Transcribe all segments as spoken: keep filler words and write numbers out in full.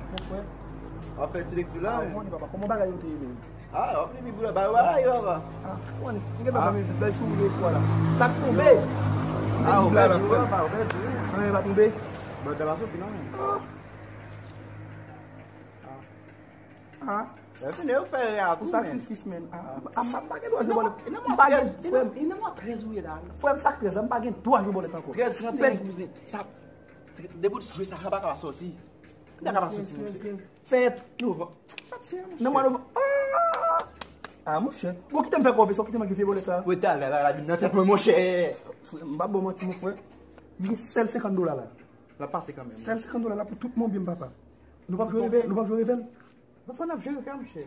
Mon frè. W ap fè ti lekti la, men. Ou konnen, papa, kòman bagay yo te ye menm? Ah, w ap li Bib la, bay w bagay yo, papa. Ah, ou konnen, m gentan fè men bèl souri espwa la. Sa k tonbe? Ah, ou pèdi, wi, papa, ou pèdi, wi. Anyen pa tonbe? Bon, ta pa soti, non, men. Ah. Ah. Lè fini, yo fè rè a tou, men. Sakrifis, men. Ah, ah, m pa gen dwa jwe bòlèt. M pa gen, frè m. Frè m, sa k trèz la, m pa gen dwa jwe bòlèt ankò. Trèz, trant et un, kouzen. Sa, depi w jwe sa, sa pa ka soti. Li pa ka soti, monchè. Fèt. Novanm. Nan mwa novanm. Ah! Ah, monchè. Bon, kite m fè kòve sa, kite m al jwe vye bòlèt sa. Wè, talè la, la vin nan tèt mwen, monchè. Frè, m pa ba w manti, mon frè. Li gen sèl senkant dola la. L ap pase kanmenm. Sèl senkant dola la pou tout mon byen, papa. Nou p ap jwe revè, nou p ap jwe revè. Bon, fò n ap jere frè, monchè.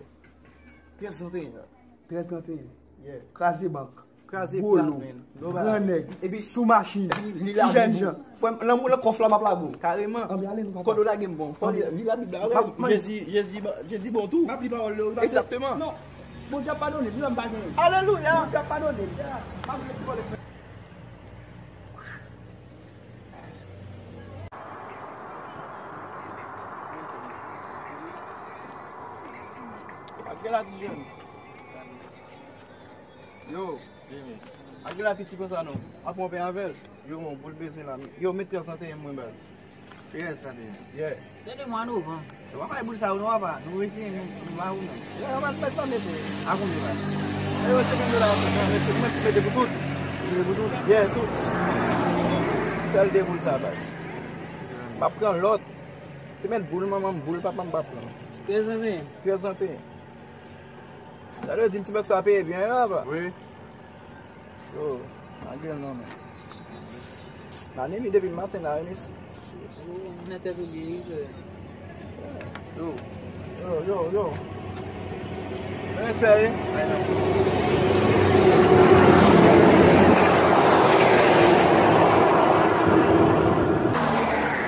Trèz trant et un. Trèz trant et un. Yeah. Kraze bank. Kraze plat, man. Gran nèg. Epi sou machin. Ti jèn jan. Frè m, lanmou nan kòf la m ap lage w. Kareman. Anben ale nou, papa. Kote w lage m bon. Fò li, li la Bib la, wi. Jezi, Jezi, Jezi bon tou. M ap li pawòl yo, wi, pastè. Egzakteman. Non. Bondye ap padone m, non, m pa genyen. Alelouya. Bondye ap padone m. M ap jwe ti vòlè. Ak gè la ti jèn. Yo. Ak gè la piti konsa non. Ap pran pen avè l. Yo, mon, pou l bezwen la. Yo, met trèz trant et un mwen baz. Trèz trant et un. Yeah. Se de mwa novanm. Yo, pa bay boul sa yo non, papa. Nou retire nou, nou ba ou non. Yo, yo, pa, pa, pa mete. A konbyen, baz? E yo, senkant dola, mete, mwen ki mete pou tout. Mete pou tout? Yeah, tout. Sèl de boul sa, baz. M ap pran lòt. Te met boul manman m, boul papa m pa pran. Trèz trant et un. Trèz trant et un. Sa vle di m ti mèt sa peye byen, wi, papa? Wi. Yo, pa gen non, men. Nan nemi depi maten la, wi, mesye. Ou nan tèt ou byen, wi, frè. Yo, yo, yo, yo. Mwen espere.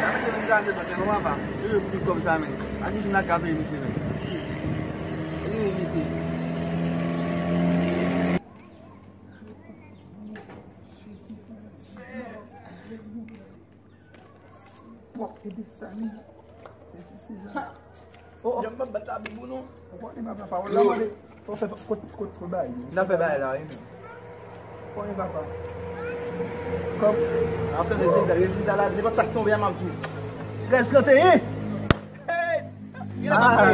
Sa mesye vin gade nan tèt nou, papa. Se yo ki kòb sa, men. Pa di si n a ka peye misye, men. Li, misye. Pwòp e de sali. Jezi Seza. Oh, oh. Jan m pa bat la Bib ou non. Ou konnen papa, pawòl la mande. Fò fè kot, kot, kot bagay yo. N a fè bagay la, wi, men. Ou konnen papa. Kòm. Ap tann rezilta, rezilta la, nenpòt sa k tonbe a, m ap di w. Trèz trant et un. Hey! Ah,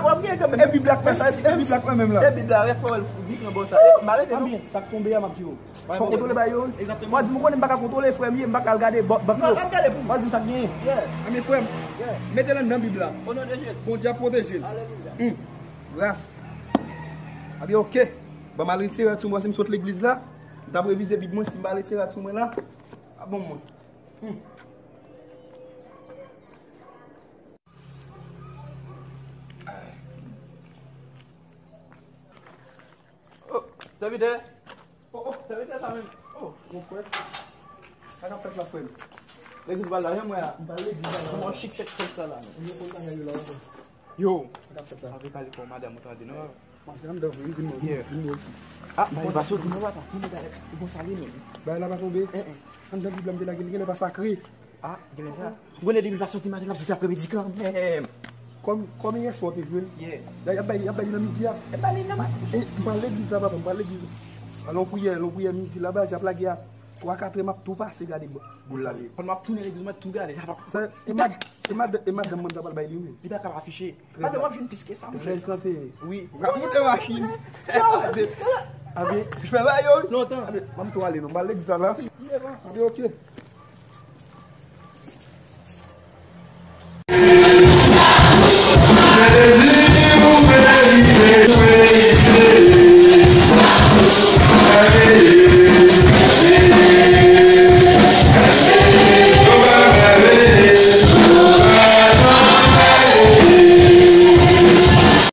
w ap genyen. E Bib la k fè sa, e Bib la k fè menm la. E Bib la, rèd fò wè l fou, li pran bò sa. E, m pa rete non. Anben, sa k tonbe a, m ap di w. Fò kontwole bagay yo. Egzakteman. W a di m konnen m pa ka kontwole, frè m ye, m pa ka al gade bò, bank yo. W a di m sa k genyen. Anben, frè m, mete l anndan Bib la. O non de Jezi. Bondye ap pwoteje l. Alelouya. Gras. Anben, oke. Ban m al retire rad sou mwen, si m sot legliz la. M t ap revize Bib mwen, si m pa retire rad sou mwen la, pa bon mwen. Hmm. Oh, sèvitè. Oh, oh, sèvitè sa menm. Oh, mon frè. Sa k ap fèt la, frè m? Legliz pral la, jan mwen a. M pral legliz la. Kòman chik tèt fèt sa la, menm? Yo konn bagay yo la, yo. Sa k ap fèt la? Avè pale pou madanm ou tande, non? Pase anndan, vin, vin, vin, vin, vin isit. Ah, bagay pa soti non, papa. Kòman bagay? Ou konn sa li menm? Bagay la pa tonbe? Eh, eh. Anndan Bib la, m te lage l, genlè pa sakre. Ah, genlè sa. Ou konnen depi l pa soti maten, l ap soti apremidi kanmenm. Kòm, kòm yè swa w te jwe l? Yeah. Y ap bay, y ap bay li nan midi a. Y ap bay li nan maten. E, m pral legliz la, papa, m pral legliz. Alon priyè, alon priyè midi la, baz, y ap lage a twa, katrè, m ap tou pase gade boul la. Pandan m ap tounen legliz, mwen tou gade. Sa, e mad-, e mad-, e madanm mwen ta pral bay li, wi. Li pa ka afiche. Pase w ap jwenn plis ke sa, monchè. Trèz trant et un. Wi. Ou ka monte machin. Anben, anben, j fè bagay yo, wi. Lontan. Anben, ban m tou ale, non. M pral legliz la, la. Anben, oke.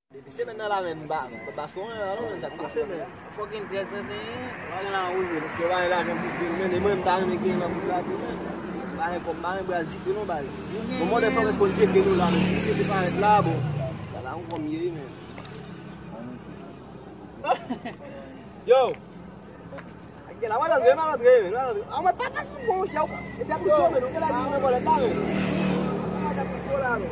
Depi semèn nan la menm, m pa, m pa sou anyen la non, men sa k pase, men. Fòk gen trèz trant et un, pa gen lajan pou bil, men mwen, m ta renmen gen nan bouch la tou, men. M pa gen kòb, m pa gen braz ditou non, baz. Bon, mwen, fòk mwen konn tcheke nou la, men si se te parèt la, bon. Sa la, yon kòm ye, men. Yo! Ak gen la, mwen antre, mwen antre, mwen antre. A, mwen pa fè sou bon, chè, ou, e tèt ou cho, men, ou gen la di mwen vòlè, ta, men. Mwen tèt ou cho la, men.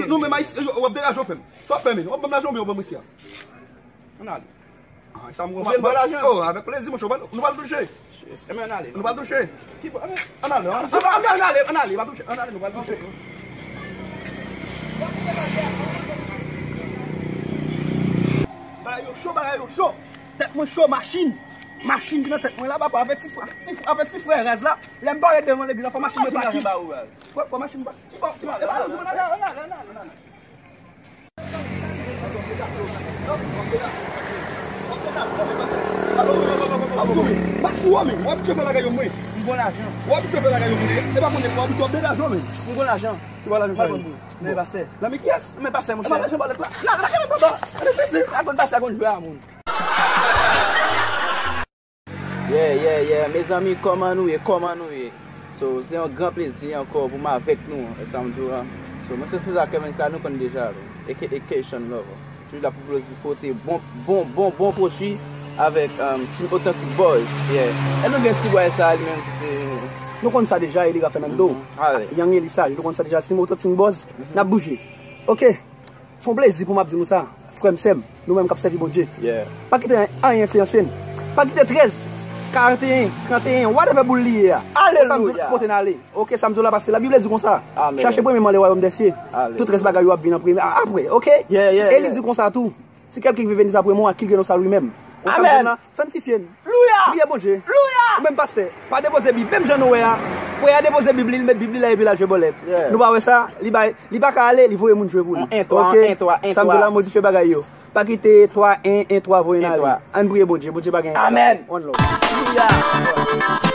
nou, nou menm Ayisyen, w ap degaje w, frè m. Sa w ap fè menm? W ap ban m lajan oubyen w ap ban m isi a? Ann ale. Ah, sa m... Ou vle m ba w lajan? Oh, avèk plezi, monchè. Nou pral touche. Enben, ann ale. Nou pral touche. Ki pa... Ann ale, ann ale, ann ale, ann ale, pa touche. Ann ale, nou pral touche. Bagay yo cho, bagay yo cho. Tèt mwen cho, machin. Machin ki nan tèt mwen la, papa, avèk ti frè, ti frè, avèk ti frè raz la. Lè m parèt devan legliz la, fò machin mwen pati. Fò, fò machin mwen pati. Fò, fò, e pa nou, ann ale, ann ale, ann ale, ann ale. Max, ou wè, men, w abitye fè bagay yo, mwen. M gon lajan. W abitye fè bagay yo, mwen. E pa konnen, w abitye, w ap degaje w, men. M gon lajan. Ki bagay lajan sa ye? Men pastè. Nan men kiyès? Men pastè, monchè. E pa lajan bòlèt la. La, la, la, la, la, la, la, la, la, pastè konn jwe a moun. Yeah, yeah, yeah. Mezanmi, kòman nou ye? Kòman nou ye? So, se yon gran plezi ankò pou m avèk nou, e sa m di w la. So, mwen se Cesar Kevin K, nou konn deja, aka Cation Lover. Toujou la pou pote bon, bon, bon, bon pwodui avèk, um, Team Authentic Boys. Yeah. E nou gen ti bòy sa, li menm ki se... Nou konn sa deja, Eli Fernando. Mhm. Ale. Young Eli sa, nou konn sa deja, Team Authentic Boys, n ap bouje. Ok. Se yon plezi pou m ap di nou sa, frè m, sè m, nou menm k ap sèvi Bondye. Yeah. Pa kite anyen enfliyanse n. Pa kite trèz, karanteyen, tranteyen, whatever boul li ye a. Alelouya. Sa m di w, pote n ale. Ok, sa m di w la, paske Labib di konsa. Amen. Chache premyèman le wayòm dè sye. Amen. Tout rès bagay yo ap vin an premye, a-, apre, ok? Yeah, yeah, yeah. E li di konsa tou, si quelqu'un veut venir après moi, qu'il renounce à lui-même. Amen. Sanktifye n. Louya! Priye Bondye. Louya! Ou menm pastè, pa depoze Bib. Menm jan nou wè a, frè a depoze Bib li, li met Bib li la epi l al jwe bòlèt. Yeah. Nou pa wè sa? Li bay, li pa ka ale, li voye moun jwe pou li. On, en, twa, ok? En, twa, en, twa. Sa m di w la, modifye bagay yo. Pa kite twa, en, en, twa voye n ale. En, twa. Ann priye Bondye. Bondye pa gen... Amen. One love. Louya!